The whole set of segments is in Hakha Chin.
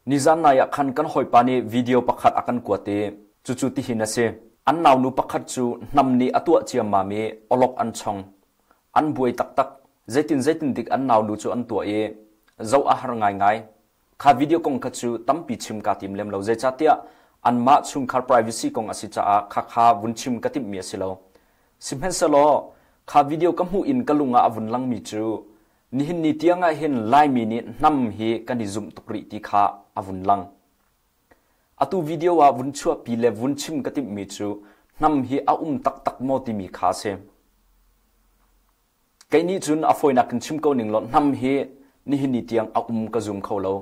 Nizan nai ah khan kan hawipa nih video pakhat a kan kuat i cucu tihin a si. An naunu pakhat cu hnam nih a tuah ciammam i awlok an chong. An buai taktak. Zeitin zeitin dik an naunu cu an tuah i zoh a har ngaingai. Kha video kong kha cu tampi chim kaa tim lem lo. Zeicahtiah anmah chungkhar privacy kong a si caah khakha vun chim ka timhmi a si lo. Sihmanhsehlaw kha video ka hmuh in ka lung ah a vun langmi cu nihin ni tiang ah hin Laimi nih hnam hi kan i zumh tuk rih ti kha a vun lang. Atu video ah vun chuahpi le vun chim ka timhmi cu hnam hi a um taktak maw timi kha a si. Kei nih cun a fawinak in chim ko ning law hnam hi nihin ni tiang a um ka zum kho lo.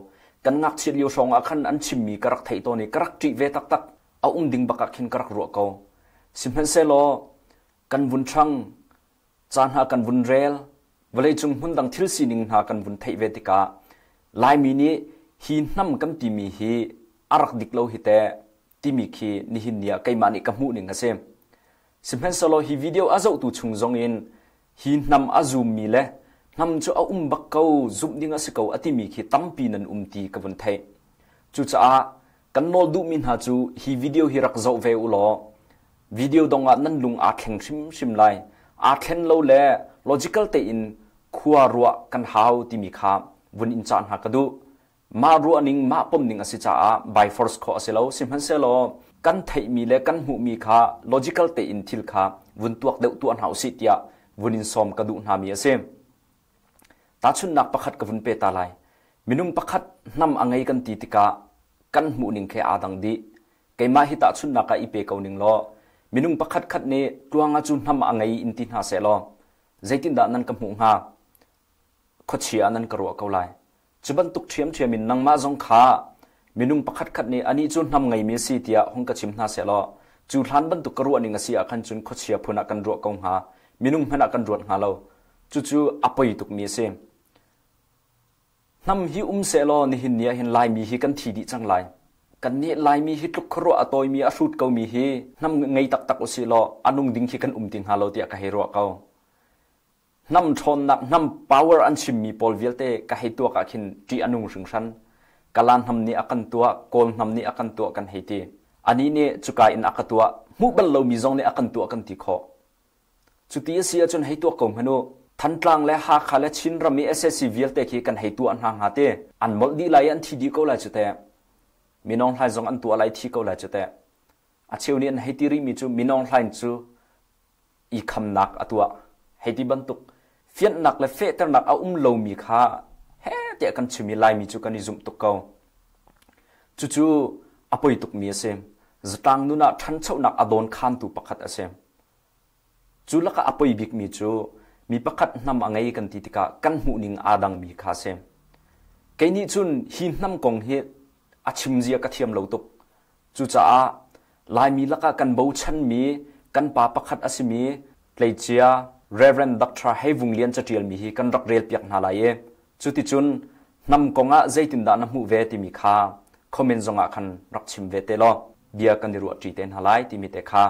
Kan ngakchiat lio hrawng ah khan an chimmi ka rak theih tawn i ka rak ṭih ve taktak. A um ding bak ah khin ka rak ruah ko. Sihmanhsehlaw kan vun ṭhang, ca hna kan vun rel, vawleicung hmundang thil sining hna kan vun theih ve tikah Laimi nih hi hnam kan timi hi a rak dik lo hi teh timi khi nihin ni ah keimah nih ka hmuh ning a si. Sihmanhsehlaw hi video a zohtu chung zong in hi hnam a zummi le hnam cu a um bak ko, zumh ding a si ko a timi khi tampi nan um ti ka vun theih. Cucaah kan nawl duhmi hna cu hi video hi rak zoh ve u law video dong ah nan lung aa thleng hrimhrim lai. Aa thlen lo le logical tein khua ruah kan hau timi kha vun in cah hna ka duh. Mah ruahning, mah pomning a si caah by force khawh a si lo. Sihmanhsehlaw kan theihmi le kan hmuhmi kha logical tein thil kha vun tuak deuh tuah hna usih tiah vun in sawm ka duh hnami a si. Tahchunhnak pakhat ka vun pe ta lai. Minung pakhat hnam a ngei kan ti tikah kan hmuhning khi aa dang dih. Keimah hi tahchunhnak ah i pe ko ning law minung pakhat khat nih tluanga cu hnam a ngei in ti hna seh law zeitindah nan ka hmuh hnga? Khuachia ah nan ka ruah ko lai. Cu bantuk ṭhiamṭhiam in nangmah zong kha minung pakhatkhat nih anih cu hnam ngeimi a si tiah hung ka chim hna sehlaw cu hlan bantuk ka ruahning a si ah khan cun khuachia phun ah kan ruah ko hnga, minung hmanh ah kan ruat hnga lo. Cucu a poi tukmi a si. Hnam hi um sehlaw nihin ni ah hin Laimi hi kan thi dih cang lai. Kannih Laimi hi tluk khuaruah a tawimi a hrut komi hi hnam ngei taktak usih law a nung ding khi kan um ti hnga lo tiah ka hei ruah ko. Hnam ṭhawnnak, hnam power an chimmi pawl vialte ka hei tuak ah khin ṭih a nung hringhran. Kala hnam nih a kan tuah, Kawl hnam nih a kan tuah kan hei ti. Anih nih cuka in a ka tuah, hmuh bal lomi zong nih a kan tuah kan ti khawh. Cuti a si ahcun hei tuak ko hmanh u. Thantlang le Hakha le Chinram i sac vialte khi kan hei tuah hna hnga ti. An molh dih lai i an thi dih ko lai cu teh. Min Aung Hlaing zong an tuah lai thi ko lai cu teh. A cheu nih an hei ti rihmi cu Min Aung Hlaing cu i khamnak a tuah. Hei ti bantuk fianhnak le fehternak a um lomi kha he tiah kan chim i Laimi cu kan i zumh tuk ko. Cucu a poi tukmi a si. Zatlang nun ah ṭhanchonak a dawn khantu pakhat a si. Cu lakah a poi bikmi cu mi pakhat hnam a ngei kan ti tikah kan hmuhning aa dangmi kha a si. Kei nih cun hi hnam kong hi a chim zia ka thiam lo tuk. Cucaah Laimi lakah kan bochanmi kan pa pakhat a simi tleicia Rev. Dr. Hei Vung Lian caṭialmi hi kan rak relpiak hna lai i cuticun hnam kongah zeitindah na hmuh ve timi kha comment zongah khan rak chim ve te law bia kan i ruahṭi te hna lai timi te kha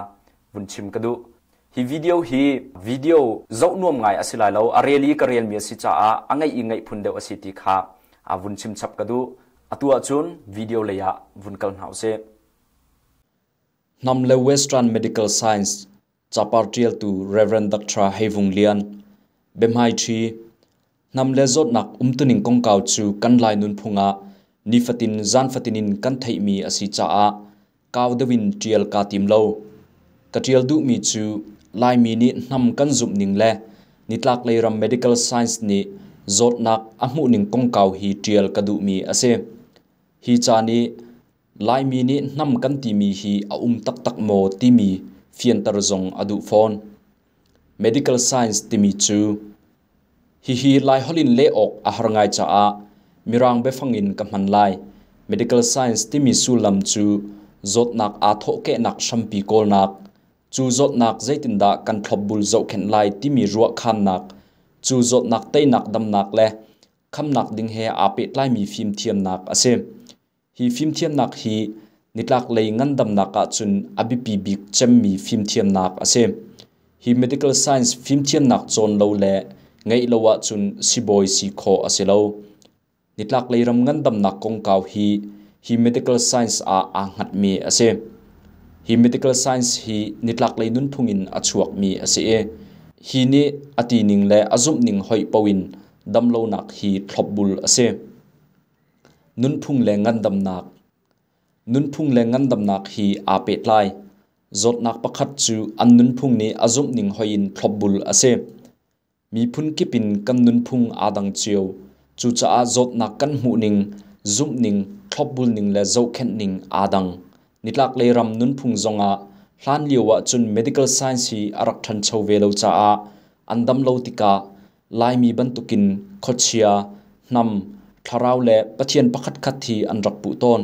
vun chim ka duh. Hi video hi video zoh nuam ngai a si lai lo, a rel i ka relmi a si caah a ngaih i ngaih phun deuh a si ti kha vun chim chap ka duh. Atu ahcun video lei ah vun kal hna usih. Hnam le Western Medical Science capar ṭialtu Rev. Dr. Hei Vung Lian, Biahmaiṭhi, Hnam le zawtnak umtuning kongkau cu kan Lai nunphung ah nifatin zanfatin in kan theihmi a si caah kau deuh in ṭial kaa tim lo. Ka ṭial duhmi cu Laimi nih hnam kan zumhning le nitlaklei ram medical science nih zawtnak a hmuhning kongkau hi ṭial ka duhmi a si. Hi ca nih Laimi nih hnam kan timi hi a um taktak maw timi fianter zong a duh fawn. Medical science timi cu hihi Laiholh in leh awk a har ngai caah Mirang biafang in ka hman lai. Medical science timi sullam cu zawtnak aa thawhkehnak hrampi kawlnak, cu zawtnak zeitindah kan thlopbul zohkhenh lai timi ruahkhannak, cu zawtnak teinak damnak le khamnak ding he aa pehtlaimi fimthiamnak a si. Hi fimthiamnak hi nitlaklei ngandamnak ahcun a biapi bik cemmi fimthiamnak a si. Hi medical science fimthiamnak cawn lo le ngeih lo ahcun sibawi si khawh a si lo. Nitlaklei ram ngandamnak kongkau hi hi medical science ah aa hngatmi a si. Hi medical science hi nitlaklei nunphung in a chuakmi a si i hi nih a tining le a zumhning hoih paoh in damlonak hi thlopbul a si. Nunphung le ngandamnak. Nunphung le ngandamnak hi aa pehtlai. Zawtnak pakhat cu an nunphung nih a zumhning hoih in thlopbul a si. Miphun kip in kan nunphung aa dang cio. Cucaah zawtnak kan hmuhning, zumhning, thlopbulning le zohkhenhning aa dang. Nitlaklei ram nunphung zongah hlanlio ahcun medical science hi a rak ṭhancho ve lo caah an dam lo tikah Laimi bantukin khuachia, hnam, thlarau le Pathian pakhatkhat hi an rak puh tawn.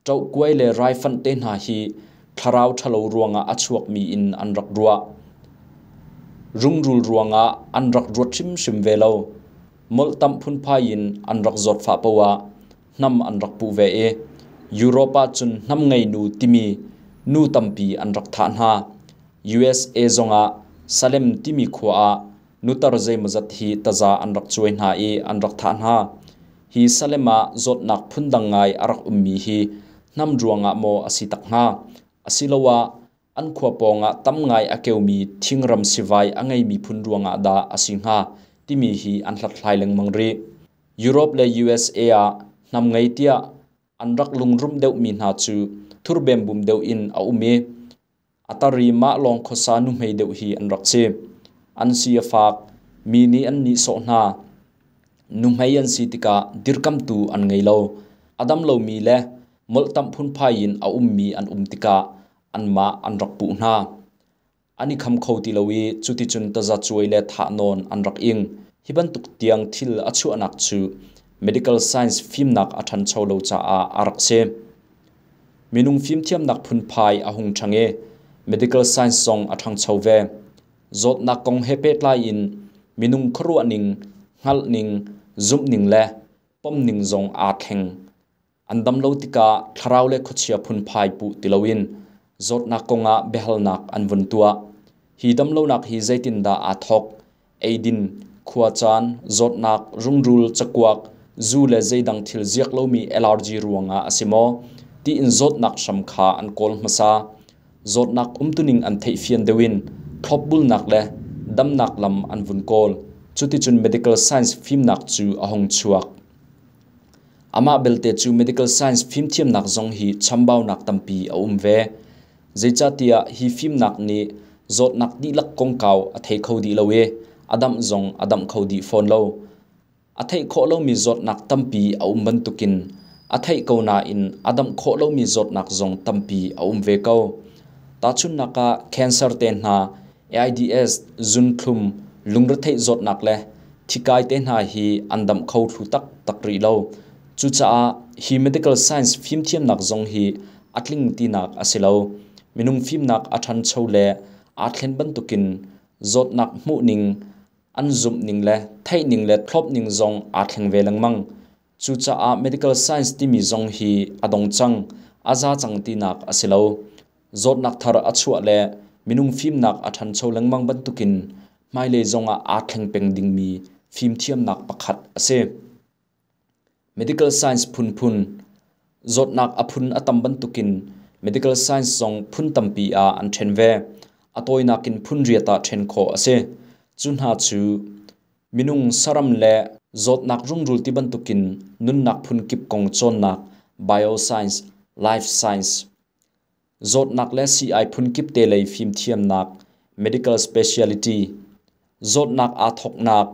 Ṭohkuai le raifanh te hna hi thlarau ṭhalo ruangah a chuakmi in an rak ruah. Rungrul ruangah an rak ruat hrimhrim ve lo. Molhtamh phunphai in an rak zawtfah paoh ah hnam an rak puh ve i Europe ah cun hnam ngei nu timi nu tampi an rak thah hna. USA zongah Salem timi khua ah nutar zeimawzat hi taza an rak cuai hna i an rak thah hna. Hi Salem ah zawtnak phundang ngai a rak ummi hi hnam ruangah maw a si tak hnga? Asiloah an khua pawngah tam ngai a keumi thingram sivai a ngeimi phun ruangah dah a si hnga timi hi an hlathlai lengmang rih. Europe le USA ah hnam ngei tiah an rak lungrum deuhmi hna cu thurbembum deuh in a um i A tar i mah lawng khuasa nuhmei deuh hi an rak si. An si a fak, mi nih an nihsawh hna. Nuhmei an si tikah dirkamtu an ngei lo. A dam lomi le molhtamh phunphai in a ummi an um tikah anmah an rak puh hna. An i kham kho ti lo i cuticun tazacuai le thahnawn an rak ing. Hi bantuk tiang thil a chuahnak cu medical science fimnak a ṭhancho lo caah a rak si. Minung fimthiamnak phunphai a hung ṭhang i medical science zong a ṭhangcho ve. Zawtnak kong he pehtlai in minung khuaruahning, hngalhning, zumhning le pomning zong aa thleng. An dam lo tikah thlarau le khuachia phunphai puh ti loin zawtnak kongah biahalnak an vun tuah. Hi damlonak hi zeitindah aa thawk? Eidin, khuacaan, zawtnak, rungrul, cakuak, zu le zeidang thil ziak lomi allergy ruangah a si maw? Tiin zawtnak hram kha an kawl hmasa. Zawtnak umtuning an theihfian deuh in thlopbulnak le damnak lam an vun kawl. Cuticun medical science fimnak cu a hung chuak. Amah belte cu medical science fimthiamnak zong hi chambaunak tampi a um ve. Zeicahtiah hi fimnak nih zawtnak dihlak kongkau a thei kho dih lo i a damh zong a damh kho dih fawn lo. A theih khawh lomi zawtnak tampi a um bantukin a theih ko nain a damh khawh lomi zawtnak zong tampi a um ve ko. Tahchunhnak ah cancer te hna, AIDS, zunthlum, lungretheih zawtnak le thikai te hna hi an damh kho thlu taktak rih lo. Cucaah hi medical science fimthiamnak zong hi a tling tinak a si lo. Minung fimnak a ṭhancho le aa thlen bantukin zawtnak hmuhning, an zumhning le theihning le thlopning zong aa thleng ve lengmang. Cucaah medical science timi zong hi a dong cang, a za cang tinak a si lo. Zawtnak thar a chuah le minung fimnak a ṭhancho lengmang bantukin hmailei zongah aa thleng peng dingmi fimthiamnak pakhat a si. Medical science phunphun zawtnak a phun a tam bantukin medical science zong phun tampi ah an ṭhen ve. A tawinak in phun riat ah ṭhen khawh a si. Cu hna cu minung saram le zawtnak rungrul ti bantukin nunnak phun kip kong cawnnak bioscience, life science, zawtnak le sii-ai phun kip te lei fimthiamnak, medical specialty, zawtnak aa thawknak,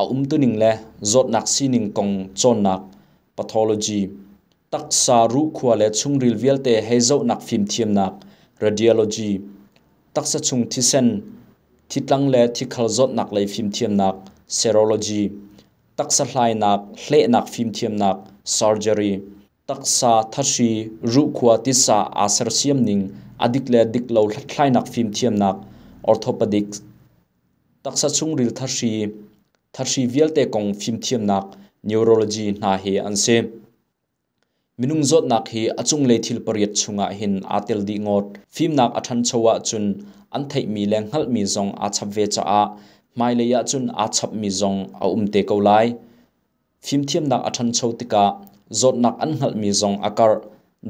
a umtuning le zawtnak sining kong cawnnak, pathology, taksa ruhkhua le chungril vialte hei zohnak fimthiamnak, radiology, taksa chung thisen, thitlang le thikhal zawtnak lei fimthiamnak, serology, taksa hlainak, hlehnak fimthiamnak, surgery, Taksa, thahri, ruhkhua tisa aa sersiam ning a dik le dik lo hlathlainak fimthiamnak orthopedics, taksa chungril thahri, thahri vialte kong fimthiamnak neurology hna hi an si. Minung zawtnak hi a cunglei thil pariat chungah hin aa tel dih ngawt. Fimnak a ṭhancho ahcun an theihmi le hngalhmi zong aa chap ve caah hmailei ahcun aa chapmi zong a um te ko lai. Fimthiamnak a ṭhancho tikah Zawtnak an hngalhmi zong a karh.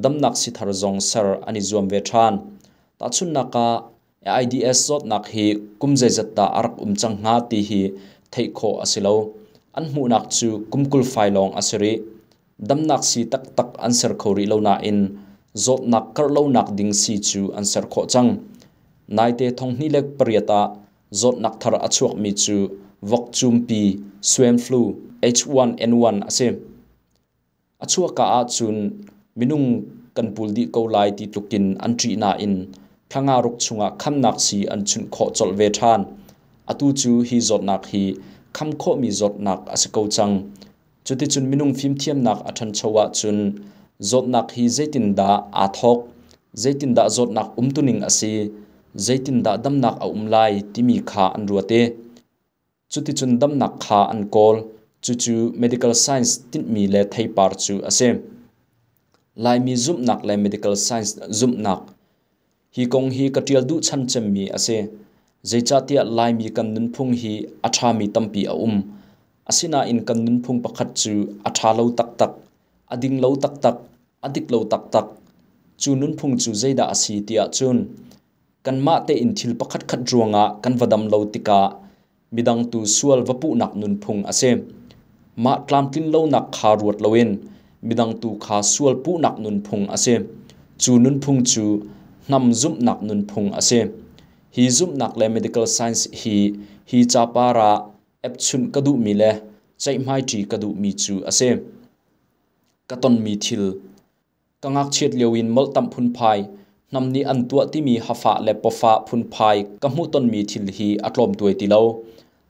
Damnak sithar zong ser an i zuam ve ṭhan. Tahchunhnak ah, AIDS zawtnak hi kum zeizat dah a rak um cang hnga ti hi theih khawh a si lo. An hmuhnak cu kum 20 fai lawng a si rih. Damnak sii taktak an ser kho rih lo nain zawtnak karh lonak ding sii cu an ser khawh cang. Naite 2008 ah zawtnak thar a chuakmi cu vokcumpi swine flu H1N1 a si. A chuahka ahcun minung kan pul dih ko lai ti tlukin an ṭih nain thla nga ruk chungah khamnak sii an chunh khawh colh ve ṭhan. Atu cu hi zawtnak hi kham khawhmi zawtnak a si ko cang. Cuticun minung fimthiamnak a ṭhancho ahcun zawtnak hi zeitindah aa thawk, zeitindah zawtnak umtuning a si, zeitindah damnak a um lai timi kha an ruat i cuticun damnak kha an kawl. Cucu medical science tinhmi le theipar cu a si. Laimi zumhnak le medical science zumhnak. Hi kong hi ka ṭial duh chan cemmi a si. Zeicahtiah Laimi kan nunphung hi a ṭhami tampi a um. Asinain kan nunphung pakhat cu a ṭha lo taktak, a ding lo taktak, a dik lo taktak. Cu nunphung cu zeidah a si tiah cun kanmah tein thil pakhatkhat ruangah kan va dam lo tikah midang tu sual va puhnak nunphung a si. Mah tlamtlin lonak kha ruat loin midang tu kha sual puhnak nunphung a si. Cu nunphung cu hnam zumhnak nunphung a si. Hi zumhnak le medical science hi hi capar ah epchun ka duhmi le ceihmaiṭi ka duhmi cu a si. Ka tonmi thil. Ka ngakchiat lio in molhtamh phunphai, hnam nih an tuah timi hafah le pawfah phunphai ka hmuhtonmi thil hi a tlawmtuai ti lo.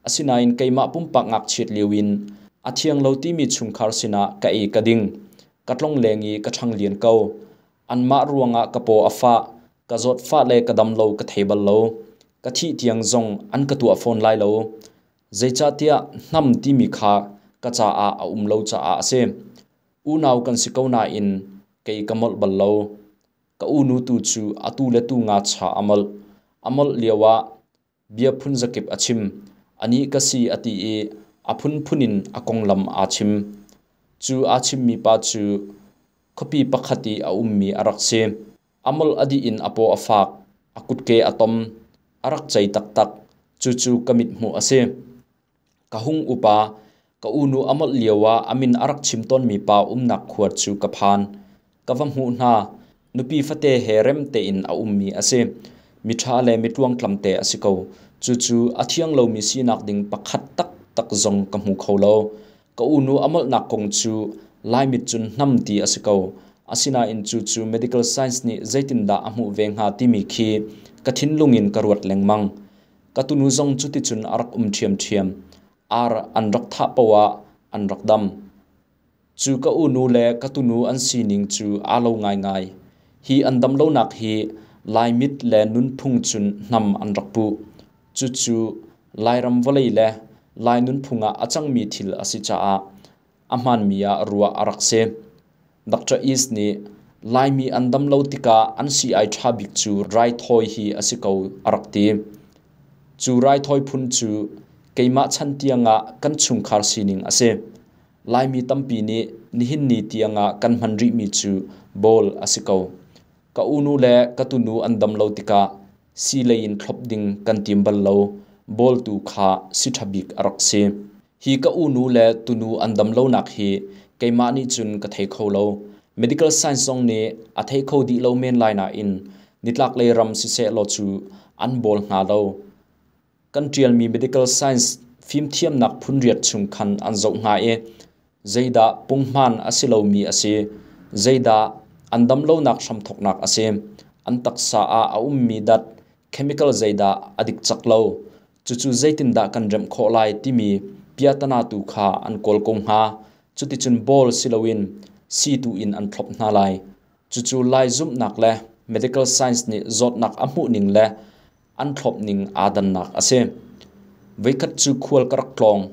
Asinain keimah pumpak ngakchiat lio in a thiang lo timi chungkhar sinah ka ei ka ding. Ka tlongleng i ka ṭhanglian ko. Anmah ruangah ka paw a fah, ka zawtfah le ka dam lo ka thei bal lo. Ka thih tiang zong an ka tuah fawn lai lo. Zeicahtiah hnam timi kha ka caah a um lo caah a si. Unau kan si ko nain kei ka molh bal lo. Ka unu tu cu atu le tu ngacha a molh. A molh lioah bia phun zakip a chim. Anih ka si a ti i a phunphun in a konglam aa chim. Cu aa chimmi pa cu khuapi pakhat i a ummi a rak si. A molh a dih in a paw a fak, a kutke a tom, a rak cei taktak. Cucu ka mithmuh a si. Ka hung upa, ka unu a molh lioah a min a rak chim tawnmi pa umnak khua cu ka phan. Ka va hmuh hna. Nupi fate he rem tein a ummi a si. Miṭha le mitluangtlam te a si ko. Cucu a thiang lomi sinak ding pakhat taktak zong ka hmu kho lo. Ka unu a molhnak kong cu Laimit cun hnam ti a si ko. Asinain cucu medical science nih zeitindah a hmuh ve hnga timi khi ka thinlung in ka ruat lengmang. Ka tunu zong cuticun a rak um ṭhiamṭhiam. Ar an rak thah paoh ah an rak dam. Cu ka unu le ka tunu an sining cu aa lo ngaingai. Hi an dam lonak hi Laimit le nunphung cun hnam an rak puh. Cucu Lairam vawlei le Lai nunphung ah a cangmi thil a si caah a hmaanmi ah ruah a rak si. Dr. East nih Laimi an dam lo tikah an sii-ai ṭha bik cu raithawi hi a si ko a rak ti. Cu raithawi phun cu keimah chan tiangah kan chungkhar sining a si. Laimi tampi nih nihin ni tiangah kan hman rihmi cu bawl a si ko. Ka unu le ka tunu an dam lo tikah sii lei in thlop ding kan tim bal lo. Bawl tu kha si ṭha bik a rak si. Hi ka unu le tunu an dam lonak hi keimah nih cun ka thei kho lo. Medical science zong nih a thei kho dih lo men lai nain nitlaklei ram siseh law cu an bawl hnga lo. Kan ṭialmi medical science fimthiamnak phunriat chung khan an zoh hnga i zeidah punghman a si lomi a si, zeidah an dam lonak hramthawknak a si, an taksa ah a ummi dat chemical zeidah a dik cak lo, cucu zeitindah kan remh khawh lai timi piatana tu kha an kawl ko hnga. Cuticun bawl si loin sii tu in an thlop hna lai. Cucu Lai zumhnak le medical science nih zawtnak a hmuhning le an thlopning aa dannak a si. Voikhat cu khual ka rak tlawng.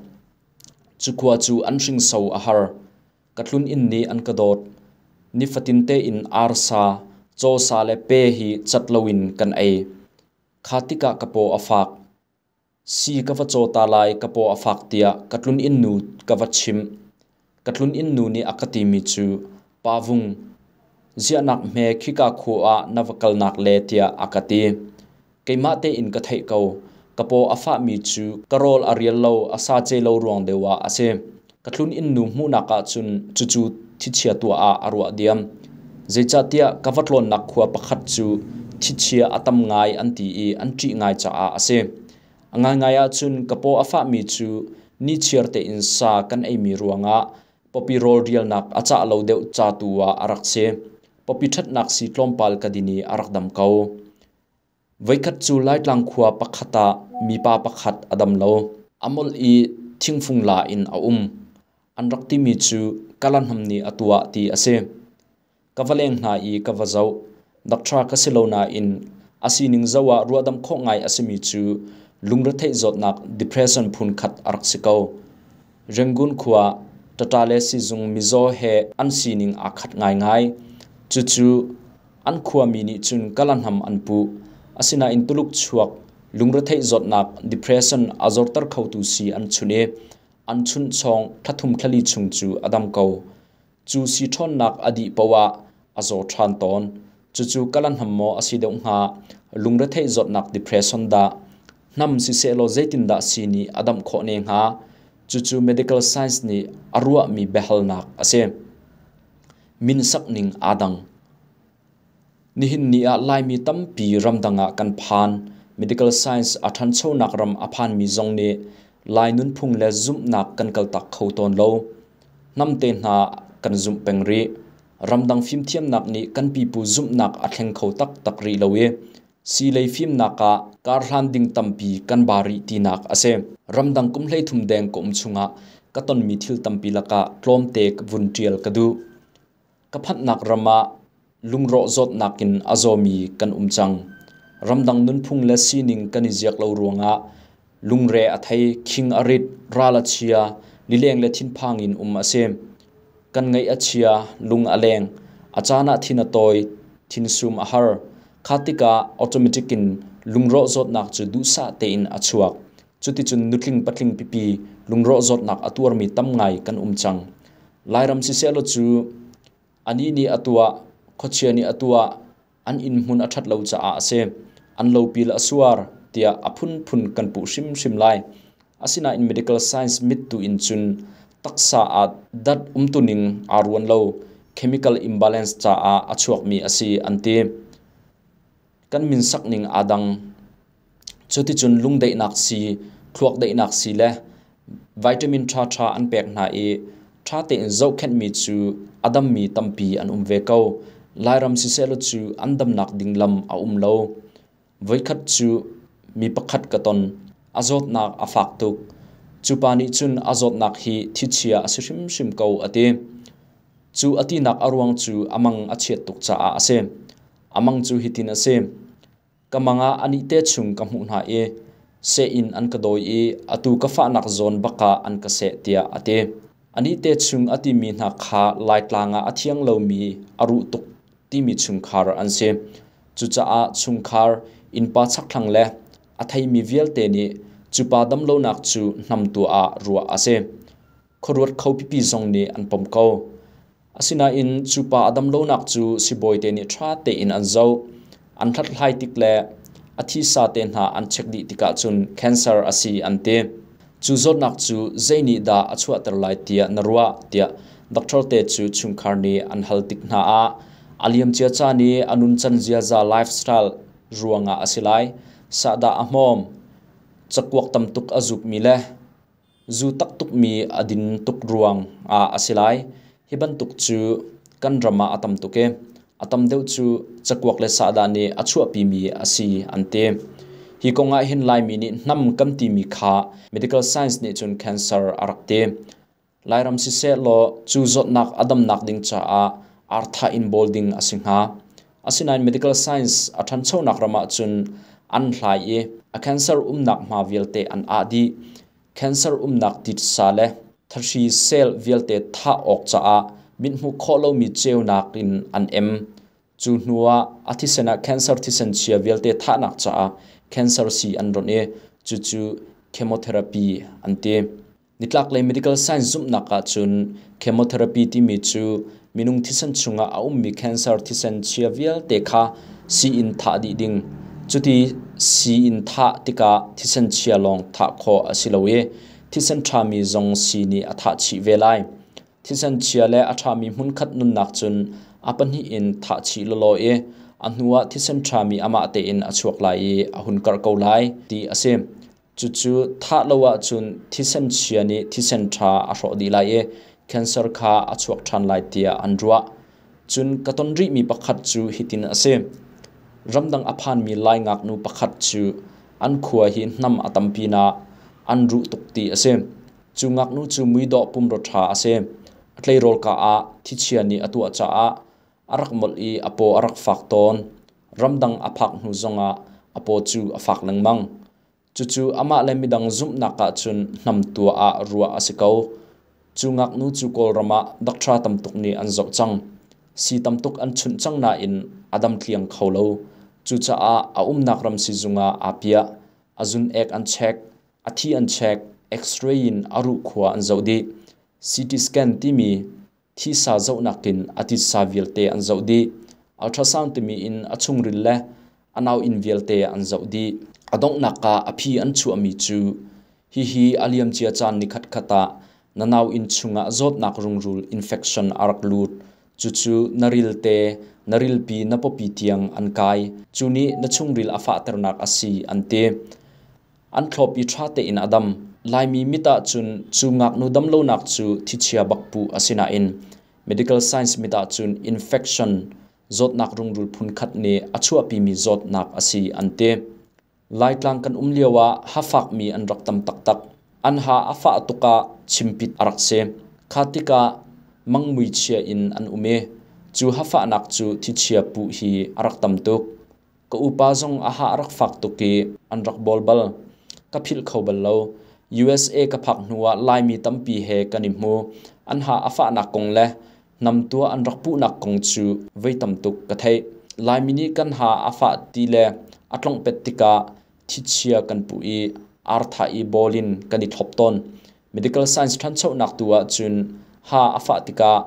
Cu khua cu an hringso a har. Ka tlun inn nih an ka dawt. Nifatin tein arsa, cawsa le pe hi cat loin kan ei. Kha tikah ka paw a fak. Si ka va caw ta lai ka paw a fak tiah ka tlun inn nu ka va chimh. Ka tlun-inn nu nih a ka timi cu, Pa Vung, ziahnak hme khika khua ah na va kalnak le tiah a ka ti. Keimah tein ka theih ko. Ka paw a fahmi cu ka rawl a rial lo, a sa ce lo ruang deuh ah a si. Ka tlun-inn nu hmuhnak ahcun cucu thichia tuah ah a ruah diam. Zeicahtiah ka va tlawnnak khua pakhat cu thichia a tam ngai an ti i an ṭih ngai caah a si. A ngaingai ahcun ka paw a fahmi cu nichiar tein sa kan eimi ruangah pawpi rawl rialnak a cah lo deuh ca tu ah a rak si. Pawpi ṭhatnak sii tlawmpal ka din i a rak dam ko. Voikhat cu Laitlang khua pakhat ah mipa pakhat a dam lo. A molh i thingfung la in a um. An rak timi cu Kalahnam nih a tuah ti a si. Ka va leng hna i ka va zoh. Doctor ka si lo nain a sining zoh ah ruahdamh khawh ngai a simi cu lungretheih zawtnak depression phun khat a rak si ko. Rangoon khua Tata le sizung mizaw he an sining aa khat ngaingai. Cucu an khuami nih cun kalahnam an puh. Asinain Tuluk chuak lungretheih zawtnak depression a zorter khotu sii an chunh i an chunh chawng thlathum thlali chung cu a dam ko. Cu sii ṭhawnnak a dih paoh ah a zaw ṭhan tawn. Cucu kalahnam maw a si deuh hnga, lungretheih zawtnak depression dah? Hnam sisehlaw zeitindah sii nih a damh khawh ne hnga? Cucu medical science nih a ruahmi biahalnak a si. Min sakning aa dang. Nihin ni ah Laimi tampi ramdang ah kan phan. Medical science a ṭhanchonak ram a phanmi zong nih Lai nunphung le zumhnak kan kaltak kho tawn lo. Hnamte hna kan zumh peng rih. Ramdang fimthiamnak nih kan pipu zumhnak a thleng kho taktak rih lo i siilei fimnak ah karhlan ding tampi kan ba rih tinak a si. Ramdang kum 33 deng ka um chungah ka tonmi thil tampi lakah tlawmte vun ṭial ka duh. Ka phanhnak ram ah lungrawh zawtnak in a zawmi kan um cang. Ramdang nunphung le sining kan i ziak lo ruangah lungre a thei, khing a rit, ral a chia, lileng le thinphang in um a si. Kan ngaih a chia, lung a leng, a caan ah thin a tawi, thinsum a har. Kha tikah automatic in lungrawh zawtnak cu duhsah tein a chuak. Cuticun nutling patling pipi lungrawh zawtnak a tuarmi tam ngai kan um cang. Lairam sisehlaw cu anih nih a tuah, khuachia nih a tuah, an inn hmun a ṭhat lo caah a si. An lopil a suar tiah a phunphun kan puh hrimhrim lai. Asinain medical science mit tu in cun taksa ah dat umtuning aa ruan lo, chemical imbalance caah a chuakmi a si an ti. Kan min sakning aa dang. Cuticun lungdaihnak sii, thluak daihnak sii le vitamin ṭhaṭha an pek hna i ṭha tein zohkhenhmi cu a dammi tampi an um ve ko. Lairam sisehlaw cu an damnak ding lam a um lo. Voikhat cu mi pakhat ka ton. A zawtnak a fak tuk. Cu pa nih cun a zawtnak hi thichia a si hrimhrim ko a ti. Cu a tinak a ruang cu a mang a chiat tuk caah a si. A mang cu hitin a si. Ka mang ah anih te chung ka hmuh hna i seh in an ka dawi i atu ka fahnak zawn bak ah an ka seh tiah a ti. Anih te chung a timi hna kha Laitlang ah a thiang lomi a ruh tuk timi chungkhar an si. Cucaah chungkhar innpa chakthlang le a theimi vialte nih cu pa damlonak cu hnamtu ah ruah a si. Khuaruat kho pipi zong nih an pom ko. Asinain cu pa a damlonak cu sibawite nih ṭha tein an zoh. An hlathlai tik le a thisa te hna an check dih tikah cun cancer a si an ti. Cu zawtnak cu zei nih dah a chuahter lai tiah na ruah tiah doctor te cu chungkhar nih an hal tik hna ah a liamcia caan i a nuncan ziaza lifestyle ruangah a si lai. Sahdah a hmawm, cakuak tam tuk a zukmi le Zu tak tukmi a din tuk ruang ah a si lai. Hi bantuk cu kan ram ah a tam tuk i a tam deuh cu cakuak le sahdah nih a chuahpimi a si an ti. Hi kong ah hin Laimi nih hnam kan timi kha medical science nih cun cancer a rak ti. Lairam siseh law cu zawtnak a damnak ding caah artha in bawl ding a si hnga. Asinain medical science a ṭhanchonak ram ahcun an hlai i a cancer umnak hma vialte an ah dih. Cancer umnak titsa le thahri cell vialte thah awk caah mithmuh khawh lomi ceunak in an em. Cu hnu ah a thisen ah cancer thisen chia vialte thahnak caah cancer sii an ronh i cucu chemotherapy an ti. Nitlaklei medical science zumhnak ahcun chemotherapy timi cu minung thisen chungah a ummi cancer thisen chia vialte kha sii in thah dih ding. Cuti sii in thah tikah thisen chia lawng thah khawh a si lo i thisen ṭhami zong sii nih a thah chih ve lai. Thisen chia le a ṭhami hmunkhat nunnak cun a pahnih in thah chih lawlaw i a hnuah thisen ṭhami amah tein a chuak lai i a hun karh ko lai ti a si. Cucu thah lo ahcun thisen chia nih thisen ṭha a hrawh dih lai i cancer kha a chuak ṭhan lai tiah an ruah. Cun ka ton rihmi pakhat cu hitin a si. Ramdang a phanmi Lai ngaknu pakhat cu an khua hi hnam a tam pinah an ruh tuk ti a si. Cu ngaknu cu muidawh pumraw ṭha a si. A tleirawl ka ah thichia nih a tuah caah a rak molh i a paw a rak fak tawn. Ramdang a phak hnu zongah a paw cu a fak lengmang. Cucu amah le midang zumhnak ahcun hnamtua ah ruah a si ko. Cu ngaknu cu Kawlram ah doctor tamtuk nih an zoh cang. Sii tamtuk an chunh cang nain a dam tliang kho lo. Cucaah a umnak ram sizung ah aa piah. A zun ek an check, a thi an check, x-ray in a ruhkhua an zoh dih. CT scan timi thisa zohnak in a titsa vialte an zoh dih. Ultrasound timi in a chungril le a nauinn vialte an zoh dih. A donghnak ah a phi an chuahmi cu hihi a liamcia caan nikhat khat ah na nauinn chungah zawtnak rungrul infection a rak lut. Cucu na ril te, na rilpi na pawpi tiang an kai. Cu nih na chungril a fahternak a si an ti. An thlawp i ṭha tein a dam. Laimi mit ahcun cu ngaknu damlonak cu thichia bak puh a si nain medical science mit ahcun infection zawtnak rungrul phunkhat nih a chuahpimi zawtnak a si an ti. Laitlang kan um lio ah hafakmi an rak tam taktak. An ha a fah tuk ah chimpit a rak si. Kha tikah mangmui chia in an um i cu hafahnak cu thichia puh hi a rak tam tuk. Ka upa zong a ha a rak fak tuk i an rak bawl bal. Ka philh kho bal lo. USA ka phak hnu ah Laimi tampi he kan i hmu. An ha a fahnak kong le namtua an rak puhnak kong cu voi tam tuk ka theih. Laimi nih kan ha a fah ti le a tlonghpet tikah thichia kan puh i artha i bawl in kan i thlop tawn. Medical science ṭhanchonak tu ahcun ha a fah tikah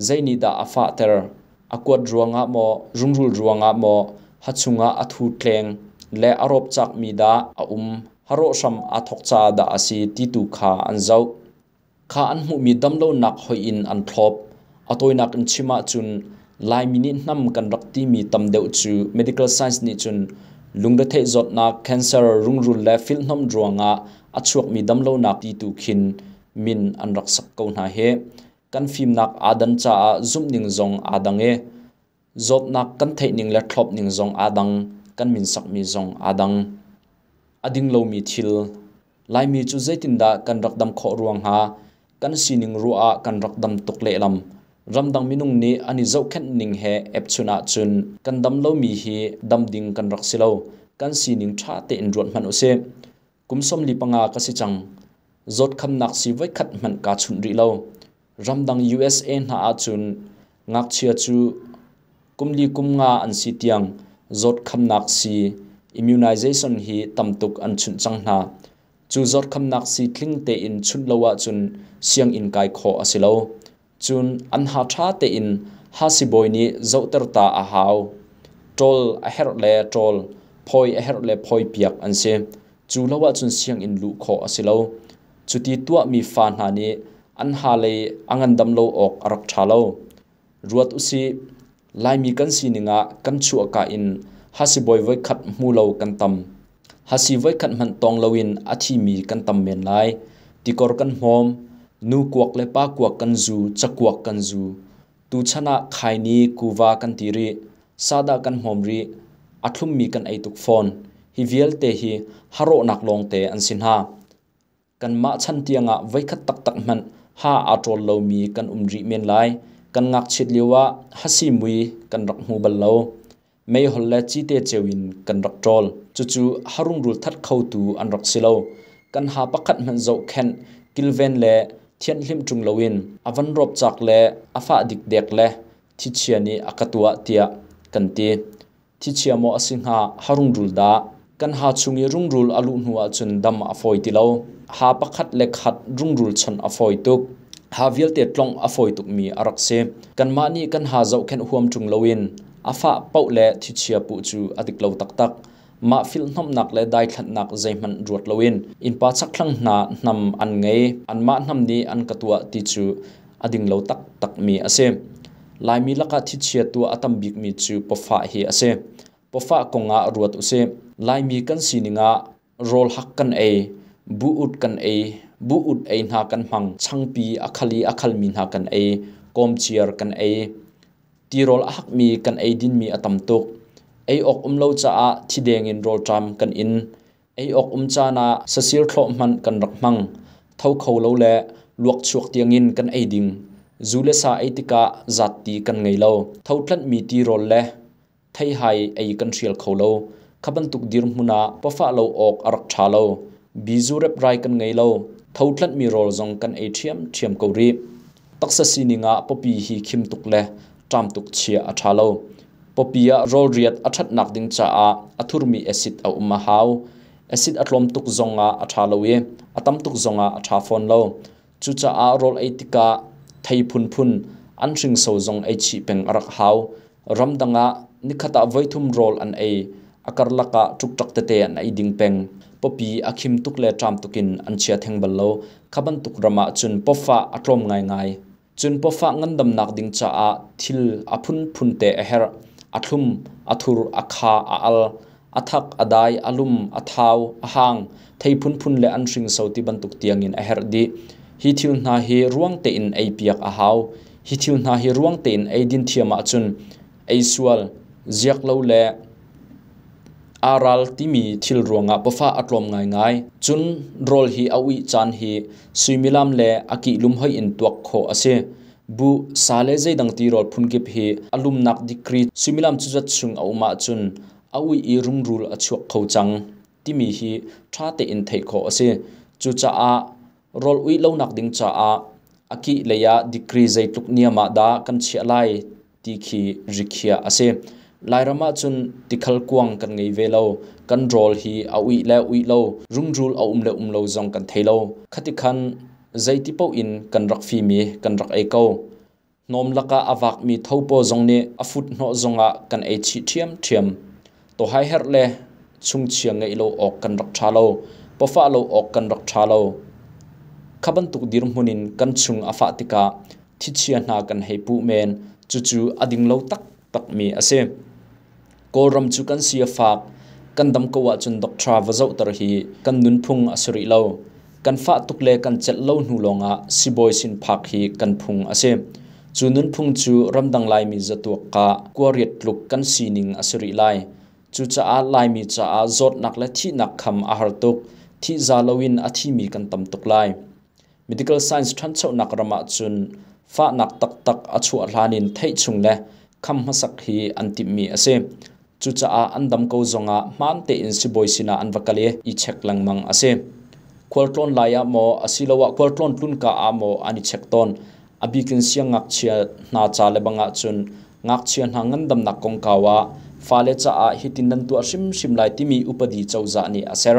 zei nih dah a fahter? A kuat ruangah maw, rungrul ruangah maw, ha chungah a thu tleng le a rawp cakmi dah a um, harawh hram aa thawk caah dah a si ti tu kha an zoh. Kha an hmuhmi damlonak hoih in an thlop. A tawinak in chim ahcun Laimi nih hnam kan rak timi tam deuh cu medical science nih cun lungretheih zawtnak, cancer, rungrul le filhhnawmh ruangah a chuakmi damlonak ti tu khin min an rak sak ko hna hi. Kan fimnak aa dan caah zumhning zong aa dang i zawtnak kan theihning le thlopning zong aa dang, kan min sakmi zong aa dang. A ding lomi thil Laimi cu zeitindah kan rak dam khawh ruang hnga? Kan sining ruah ah kan rak dam tuk lehlam. Ramdang minung nih an i zohkhenh ning he epchun ahcun kan dam lomi hi dam ding kan rak si lo. Kan sining ṭha tein ruat hmanh usih. Kum 45 ka si cang. Zawtkhamnak sii voikhat hmanh kaa chunh rih lo. Ramdang USA hna ahcun ngakchia cu kum li kum nga an si tiang zawtkhamnak sii immunization hi tamtuk an chunh cang hna. Cu zawtkhamnak sii tling tein chunh lo ahcun sianginn kai khawh a si lo. Cun an ha ṭha tein ha sibawi nih zohter ta a hau. Ṭawl a herh le ṭawl, phawi a herh le phawi piak an si. Cu lo ahcun sianginn luh khawh a si lo. Cuti tuahmi fa hna nih an ha lei a ngandam lo awk a rak ṭha lo. Ruat usih, Laimi kan sining ah kan chuahka in hasibawi voikhat hmu lo kan tam. Hasi voikhat hmanh tawng loin a thimi kan tam men lai. Tikor kan hmawm, nu kuak le pa kuak kan zu, cakuak kan zu. Tuchan ah khaini kuva kan ti rih, sadah kan hmawm rih, a thlummi kan ei tuk fawn. Hi vialte hi harawhnak lawngte an si hna. Kanmah chan tiangah voikhat taktak hmanh ha aa ṭawl lomi kan um rih men lai. Kan ngakchiat lioah hasi mui kan rak hmu bal lo. Meihol le cite ceu in kan rak ṭawl. Cucu harungrul that khotu an rak si lo. Kan ha pakhat hmanh zohkhenh, kilven le thianhhlimh ṭung loin a van rawp cak le a fah dikdek le thichia nih a ka tuah tiah kan ti. Thichia maw a si hnga, harungrul dah? Kan ha chung i rungrul a luh hnu ahcun dam a fawi ti lo. Ha pakhat le khat rungrul chawnh a fawi tuk. Ha vialte tlongh a fawi tukmi a rak si. Kanmah nih kan ha zohkhenh huam ṭung loin a fah paoh le thichia puh cu a dik lo taktak. Mah filhhnawmhnak le daithlanhnak zeihmanh ruat loin innpa chakthlang hna hnam an ngei, anmah hnam nih an ka tuah ti cu a ding lo taktakmi a si. Laimi lakah thichia tuah a tam bikmi cu pawfah hi a si. Pawfah kongah ruat usih. Laimi kan sining ah rawl hak kan ei, buh-ut kan ei, buh-ut ei hna kan hmang, changpi a khal i a khalmi hna kan ei, kawmciar kan ei. Tirawl a hakmi kan ei dinmi a tam tuk. Ei awk um lo caah thideng in rawlṭam kan in. Ei awk um caan ah sasir thlawh hmanh kan rak hmang. Tho kho lo le luakchuak tiangin kan ei ding. Zu le sa ei tikah zatti kan ngei lo. Tho tlanhmi tirawl le theihai ei kan hrial kho lo. Kha bantuk dirhmun ah pawfah lo awk a rak ṭha lo. Bizu reprai kan ngei lo. Tho tlanhmi rawl zong kan ei ṭhiamṭhiam ko rih. Taksa sining ah pawpi hi khim tuk le ṭam tuk chia a ṭha lo. Pawpi ah rawlriat a ṭhatnak ding caah a thurmi acid a um a hau. Acid a tlawm tuk zongah a ṭha lo i a tam tuk zongah a ṭha fawn lo. Cucaah rawl ei tikah thei phunphun, an hringso zong ei chih peng a rak hau. Ramdang ah nikhat ah voithum rawl an ei, a karlak ah ṭukṭak tete an ei ding peng. Pawpi a khim tuk le ṭam tuk in an chia theng bal lo. Kha bantuk ram ah cun pawfah a tlawm ngaingai. Cun pawfah ngandamnak ding caah thil a phunphun te a herh. A thlum, a thur, a kha, a al, a thak, a dai, a lum, a thau, a hang, thei phunphun le an hringso ti bantuk tiangin a herh dih. Hi thil hna hi ruang tein eipiak a hau. Hi thil hna hi ruang tein eidin thiam ahcun ei sual, ziak lo le aa ral timi thil ruangah pawfah a tlawm ngaingai. Cun rawl hi a uih caan hi suimilam le a kih lum hoih in tuak khawh a si. Buh, sa le zeidang tirawl phunkip hi a lumnak degree suimilam cuzat chung a um ahcun a uih i rungrul a chuak kho cang timi hi ṭha tein theih khawh a si. Cucaah rawl uih lonak ding caah a kih lei ah degree zeitluk niam ah dah kan chiah lai ti khi rikhiah a si. Lairam ahcun tikhal kuang kan ngei ve lo. Kan rawl hi a uih le uih lo, rungrul a um le um lo zong kan thei lo. Khati khan zeiti paoh in kan rak fim i kan rak ei ko. Hnawm lakah a vakmi thopaw zong nih a fut hnawh zongah kan ei chih ṭhiamṭhiam. Tawhai herh le chungchia ngeih lo awk kan rak ṭha lo. Pawfah lo awk kan rak ṭha lo. Kha bantuk dirhmun in kan chung a fah tikah thichia hna kan hei puh men. Cucu a ding lo taktakmi a si. Kawlram cu kan si a fak. Kan dam ko ahcun doctor va zohter hi kan nunphung a si rih lo. Kan fah tuk le kan celh lo hnu lawngah sibawi sin phak hi kan phung a si. Cu nunphung cu ramdang Laimi zatuak ka kuariat tluk kan sining a si rih lai. Cucaah Laimi caah zawtnak le thihnak kham a har tuk. Thihza loin a thimi kan tam tuk lai. Medical science ṭhanchonak ram ahcun fahnak taktak a chuah hlan in theih chung le kham hmasak hi an timhmi a si. Cucaah an dam ko zongah hmaan tein sibawi sinah an va kal i i check lengmang a si. Khualtlawn lai ah maw asiloah khualtlawn tlunka ah maw an i check tawn. A bikin siangngakchia hna ca le bang ahcun ngakchia hna ngandamnak kongkau ah fale caah hitin nan tuah hrimhrim lai timi upadi cozah nih a ser.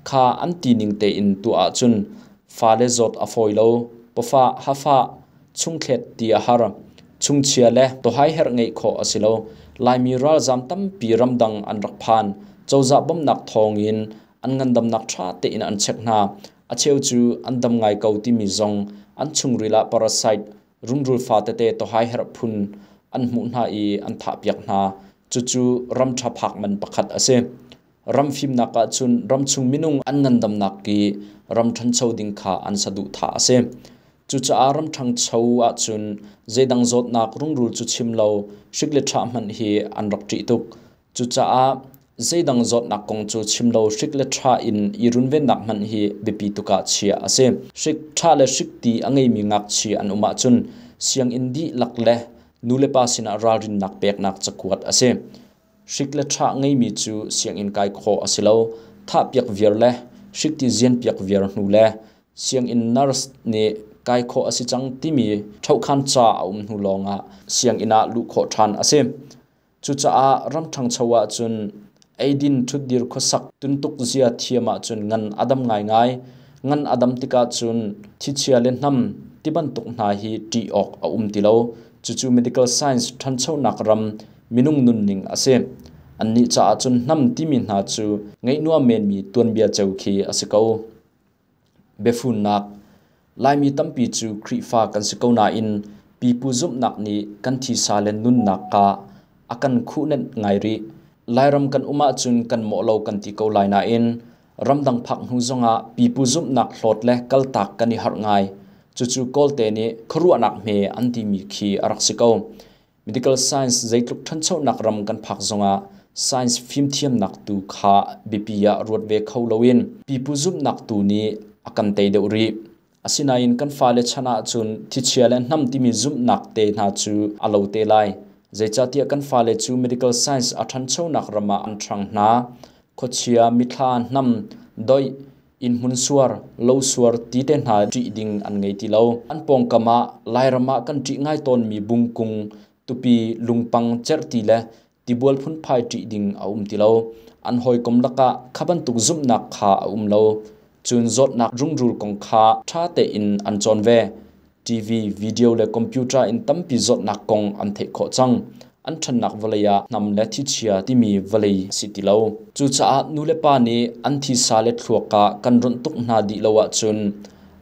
Kha an tining tein tuah ahcun fale zawt a fawi lo, pawfah, hafah, chungthlet ti a har. Chungchia le tawhai herh ngeih khawh a si lo. Laimi ralzaam tampi ramdang an rak phan. Cozah bawmhnak thawngin an ngandamnak ṭha tein an check hna. A cheu cu an dam ngai ko timi zong an chungril ah parasite rungrul fa tete tawhai herh phun an hmuh hna i an thahpiak hna. Cucu ram ṭha phak man pakhat a si. Ram fimnak ahcun ramchung minung an ngandamnak i ram ṭhancho ding kha an saduhthah a si. Cucaah ram ṭhangcho ahcun zeidang zawtnak rungrul cu chim lo hrik le ṭha hmanh hi an rak ṭih tuk. Cucaah zeidang zawtnak kong cu chim lo hrik le ṭha in i runvennak hmanh hi biapi tuk ah chiah a si. Hrik ṭha le hrik ti a ngeimi ngakchia an um ahcun sianginn dihlak le nulepa sinah ralrinnak peknak cakuat a si. Hrik le ṭha ngeimi cu sianginn kai khawh a si lo. Thahpiak viar le hrikti zianpiak viar hnu le sianginn nurse nih kai khawh a si cang timi ṭhohkhan ca a um hnu lawngah sianginn ah luh khawh ṭhan a si. Cucaah ram ṭhangcho ahcun Eidin ṭhutdir khuasak tuntuk zia thiam ahcun ngan a dam ngaingai. Ngan a dam tikah cun thichia le hnam tibantuk hna hi ṭih awk a um ti lo. Cucu medical science ṭhanchonak ram minung nunning a si. Annih caah cun hnam timi hna cu ngaihnuam menmi tuanbia ceu khi a si ko. Biafunnak Laimi tampi cu Khrihfa kan si ko nain pipu zumhnak nih kan thisa le nunnak ka a kan khuhnenh ngai rih. Lairam kan um ahcun kan mawh lo kan ti ko lai nain ramdang phak hnu zongah pipu zumhnak hlawt le kaltak kan i harh ngai. Cucu Kawlte nih khuaruahnak hme an timi khi a rak si ko. Medical science zeitluk ṭhanchonak ram kan phak zongah science fimthiamnak tu kha biapi ah ruat ve kho loin pipu zumhnak tu nih a kan tei deuh rih. Asinain kan fale chan ahcun thichia le hnam timi zumhnak te hna cu a lo te lai. Zeicahtiah kan fale cu medical science a ṭhanchonak ram ah an ṭhang hna. Khuachia, mithla, hnam, doih, innhmun suar, lo suar ti te hna ṭih ding an ngei ti lo. An pawngkam ah Lairam ah kan ṭih ngai tawnmi bungkung, tupi, lungpang, cerhti le tibual phunphai ṭih ding a um ti lo. An hawikom lakah kha bantuk zumhnak kha a um lo. Cun zawtnak rungrul kong kha ṭha tein an cawn ve. TV, video le computer in tampi zawtnak kong an theih khawh cang. An ṭhannak vawlei ah hnam le thichia timi vawlei a si ti lo. Cucaah nulepa nih an thisa le thluak ah kan ronh tuk hna dih lo ahcun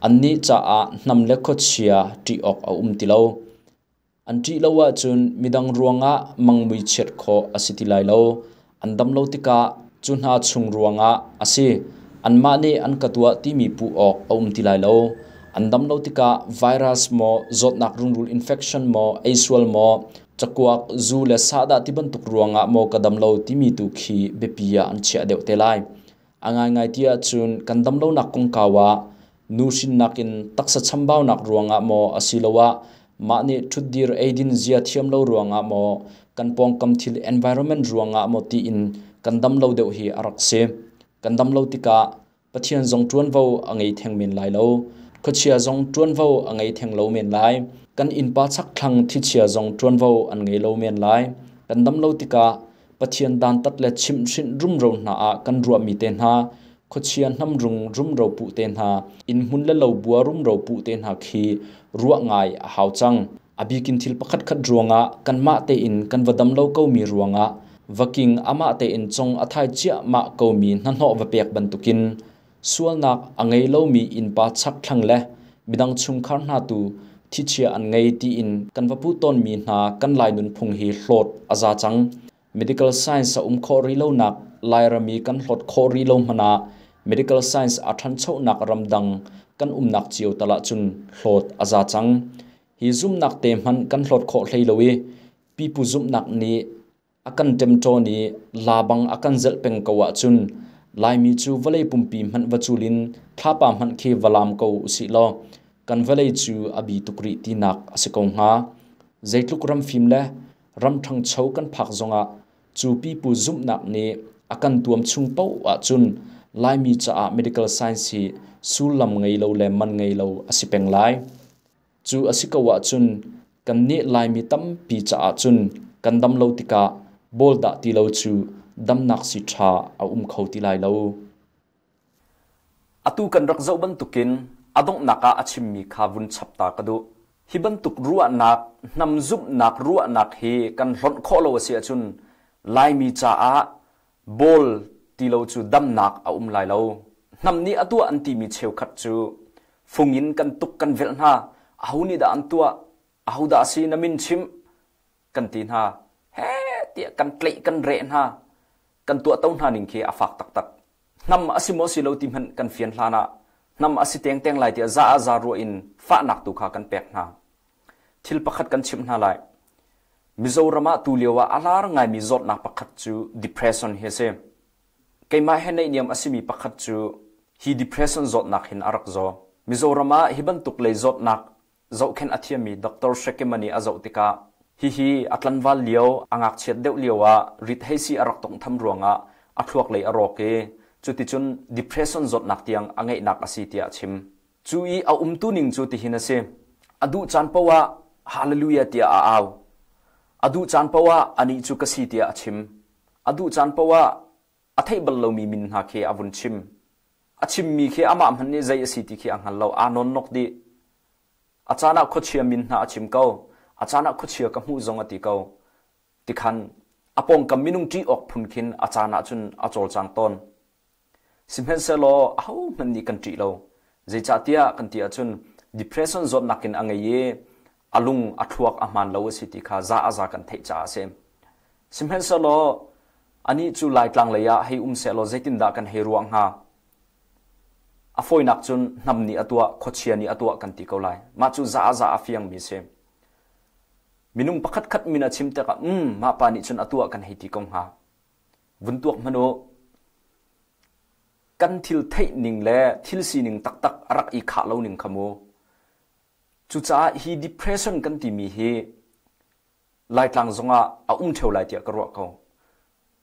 annih caah hnam le khuachia ṭih awk a um ti lo. An ṭih lo ahcun midang ruangah mangmui chiat khawh a si ti lai lo. An dam lo tikah cu hna chung ruangah a si. Anmah nih an ka tuah timi puh awk a um ti lai lo. An dam lo tikah virus maw, zawtnak rungrul infection maw, eisual maw, cakuak, zu le sahdah ti bantuk ruangah maw ka dam lo timi tu khi biapi ah an chiah deuh te lai. A ngaingai ti ahcun kan dam lonak kongkau ah nu hrinnak in taksa chambaunak ruangah maw asiloah mah nih ṭhutdir eidin zia thiam lo ruangah maw kan pawngkam thil environment ruangah maw tiin kan dam lo deuh hi a rak si. Kan dam lo tikah Pathian zong ṭuanvo a ngei theng men lai lo. Khuachia zong ṭuanvo a ngei theng lo men lai. Kan innpa chakthlang thichia zong ṭuanvo an ngei lo men lai. Kan dam lo tikah Pathian dantat le chimhhrinh rumro hna ah kan ruahmi te hna, khuachia hnamrung rumro puh te hna, innhmun le lobua rumro puh te hna khi ruah ngai a hau cang. A bikin thil pakhatkhat ruangah kanmah tein kan va dam lo komi ruangah vaking amah tein cong a thai ciahmah komi hnahnawh va pek bantukin sualnak a ngei lomi innpa chakthlang le midang chungkhar hna tu thichia an ngei tiin kan va puh tawnmi hna kan Lai nunphung hi hlawt a za cang. Medical science a um khawh rih lonak Lairam i kan hlawt khawh rih lo hmanh ah medical science a ṭhanchonak ramdang kan umnak cio tal ahcun hlawt a za cang. Hi zumhnak te hmanh kan hlawt khawh hlei lo i pipu zumhnak nih A kan ṭemṭawn i labang a kan zelh peng ko ahcun Laimi cu vawlei pumpi hmanh va cul in thlapa hmanh khi va laam ko usih law kan vawlei cu a bi tuk rih tinak a si ko hnga. Zeitluk ram fim le ram ṭhangcho kan phak zongah cu pipu zumhnak nih a kan tuam chung paoh ahcun Laimi caah medical science hi sullam ngei lo le man ngei lo a si peng lai. Cu a si ko ahcun kannih Laimi tampi caah cun kan dam lo tikah bawl dah ti lo cu damnak sii ṭha a um kho ti lai lo. Atu kan rak zoh bantukin a donghnak ah a chimmi kha vun chap ta ka duh. Hi bantuk ruahnak, hnam zumhnak ruahnak hi kan hlonh khawh lo a si ahcun Laimi caah bawl ti lo cu damnak a um lai lo. Hnam nih a tuah an timi cheukhat cu fung in kan tuk kan velh hna. Aho nih dah an tuah? Ahodah a si na min chim? Kan ti hna. He tiah kan tlaih kan reh hna. Kan tuahto hna ning khi a fak taktak. Hnam a si maw si lo ti hmanh kan fian hlan ah hnam a si tengteng lai tiah za ah za ruah in fahnak tu kha kan pek hna. Thil pakhat kan chimh hna lai. Mizoram ah tulio ah a lar ngaimi zawtnak pakhat cu depression hi a si. Keimah he naihniam a simi pakhat cu hi depression zawtnak hin a rak zaw. Mizoram ah hi bantuk lei zawtnak zohkhenh a thiammi Dr. Shekima nih a zoh tikah hihi a tlanval lio, a ngakchiat deuh lio ah rit heisi a rak tonghtham ruangah a thluak lei a rawk i cuticun depression zawtnak tiang a ngeihnak a si tiah a chim. Cu i a umtu ning cu tihin a si. A duh caan paoh ah Hallelujah tiah a au. A duh caan paoh ah anih cu ka si tiah a chim. A duh caan paoh ah A theih bal lomi min hna khi a vun chim. A chimmi khi amah hmanh nih zei a si ti khi a hngal lo. Aa nawnnok dih. A caan ah khuachia min hna a chim ko. A caan ah khuachia ka hmuh zong a ti ko. Tikhan a pawngkam minung ṭih awk phun khin a caan ah cun a cawlcang tawn. Sihmanhsehlaw ahohmanh nih kan ṭih lo. Zeicahtiah kan ti ahcun depression zawtnak in a ngei i a lung a thluak a hmaan lo a si ti kha za a za kan theih caah a si. Sihmanhsehlaw anih cu Laitlang lei ah hei um sehlaw zeitindah kan hei ruah hnga? A fawinak cun hnam nih a tuah, khuachia nih a tuah kan ti ko lai. Mah cu za a za a fiangmi a si. Minung pakhatkhat min a chim tikah, um, mah pa nih cun a tuah kan hei ti ko hnga. Vun tuak hmanh u. Kan thil theih ning le thil sining taktak a rak i khah lo ning kha mu. Cucaah hi depression kan timi hi Laitlang zongah a um ṭheo lai tiah ka ruah ko.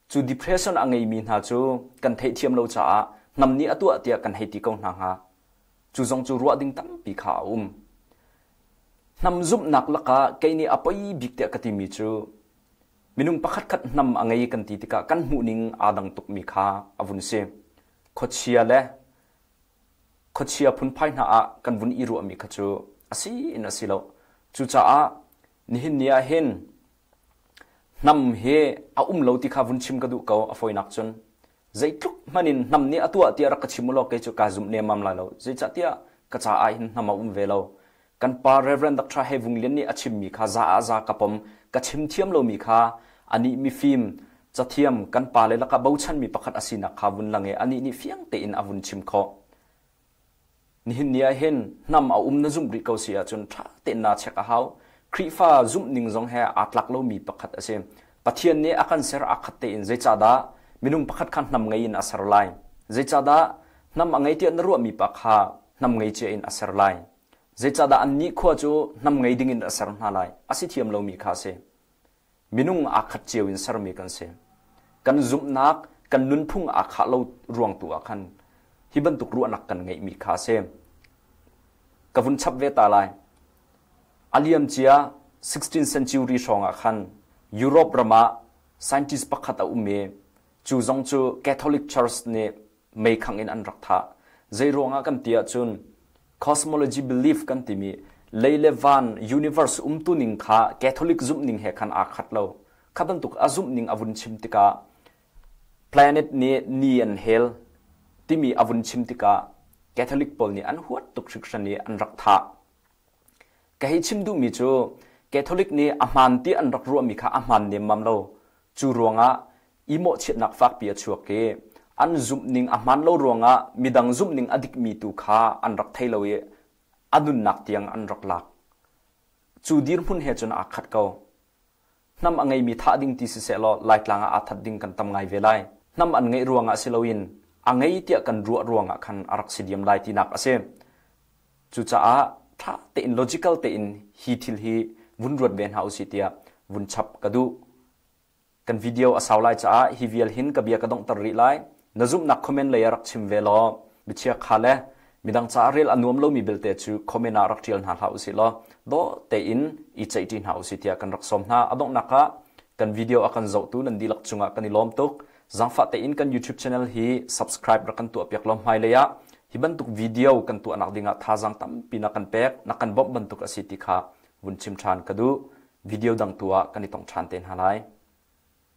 Cu depression a ngeimi hna cu kan theihthiam lo caah hnam nih a tuah tiah kan hei ti ko hna hnga. Cu zong cu ruah ding tampi kha a um. Hnam zumhnak lakah kei nih a poi bik tiah ka timi cu Minung pakhatkhat hnam a ngei kan ti tikah kan hmuhning aa dang tukmi kha a vun si. Khuachia le khuachia phunphai hna ah kan vun i ruahmi kha cu a si in a si lo. Cucaah nihin ni ah hin hnam hi a um lo ti kha vun chim ka duh ko a fawinak cun. Zeitluk hmanh in hnam nih a tuah tiah rak ka chim u law kei cu kaa zumh nemmam lai lo. Zeicahtiah ka caah hin hnam a um ve lo. Kan pa Reverend Dr. He Vung Lian nih a chimmi kha za ah za ka pom. Ka chim thiam lomi kha anih mifim, cathiam, kan pale lakah bochanmi pakhat a sinak kha vun lang i anih nih fiang tein a vun chim khawh. Nihin ni ah hin hnam a um na zumh rih ko si ahcun ṭha tein naa check a hau. Khrihfa zumh ning zong he aa tlak lomi pakhat a si. Pathian nih a kan ser aa khat tein zeicahdah minung pakhat kha hnam ngei in a ser lai? Zeicahdah hnam a ngei tiah na ruahmi pa kha hnam ngei cia in a ser lai? Zeicahdah annih khua cu hnam ngei ding in a ser hna lai? A si thiam lomi kha a si. Minung aa khat cio in sermi kan si. Kan zumhnak, kan nunphung aa khah lo ruang tu ah khan hi bantuk ruahnak kan ngeihmi kha a si. Ka vun chap ve ta lai. A liamcia 16th century hrawng ah khan Europe ram ah scientist pakhat a um i cu zong cu Catholic Church nih meikhangh in an rak thah. Zei ruangah kan ti ahcun cosmology belief kan timi lei le van universe umtuning kha Catholic zumhning he khan aa khat lo. Kha bantuk a zumhning a vun chim tikah planet nih ni an hel timi a vun chim tikah Catholic pawl nih an huat tuk hringhran i an rak thah. Ka hei chim duhmi cu Catholic nih a hmaan ti an rak ruahmi kha a hmaan nemmam lo. Cu ruangah i mawhchiatnak fakpi a chuak i an zumhning a hmaan lo ruangah midang zumhning a dikmi tu kha an rak thei lo i a nunnak tiang an rak lak. Cu dirhmun he cun aa khat ko. Hnam a ngeimi thah ding ti siseh law Laitlang ah aa that ding kan tam ngai ve lai. Hnam an ngeih ruangah si loin a ngei tiah kan ruah ruangah khan a rak si diam lai tinak a si. Cucaah ṭha tein logical tein hi thil hi vun ruat ve hna usih tiah vun chap ka duh. Kan video a sau lai caah hi vial hin ka bia ka donghter rih lai. Na zumhnak comment lei ah rak chim ve law biachia kha le midang caah rel a nuam lomi belte cu comment ah rak ṭial hna hlah usih law dawh tein i ceihṭi hna usih tiah kan rak sawm hna. A donghnak ah kan video a kan zohtu nan dihlak cungah kan i lawm tuk. Zaangfah tein kan YouTube channel hi subscribe rak kan tuahpiak law hmailei ah hi bantuk video kan tuahnak dingah thazaang tampi na kan pek, na kan bawmh bantuk a si ti kha vun chim ṭhan ka duh. Video dang tu ah kan i tong ṭhan te hna lai.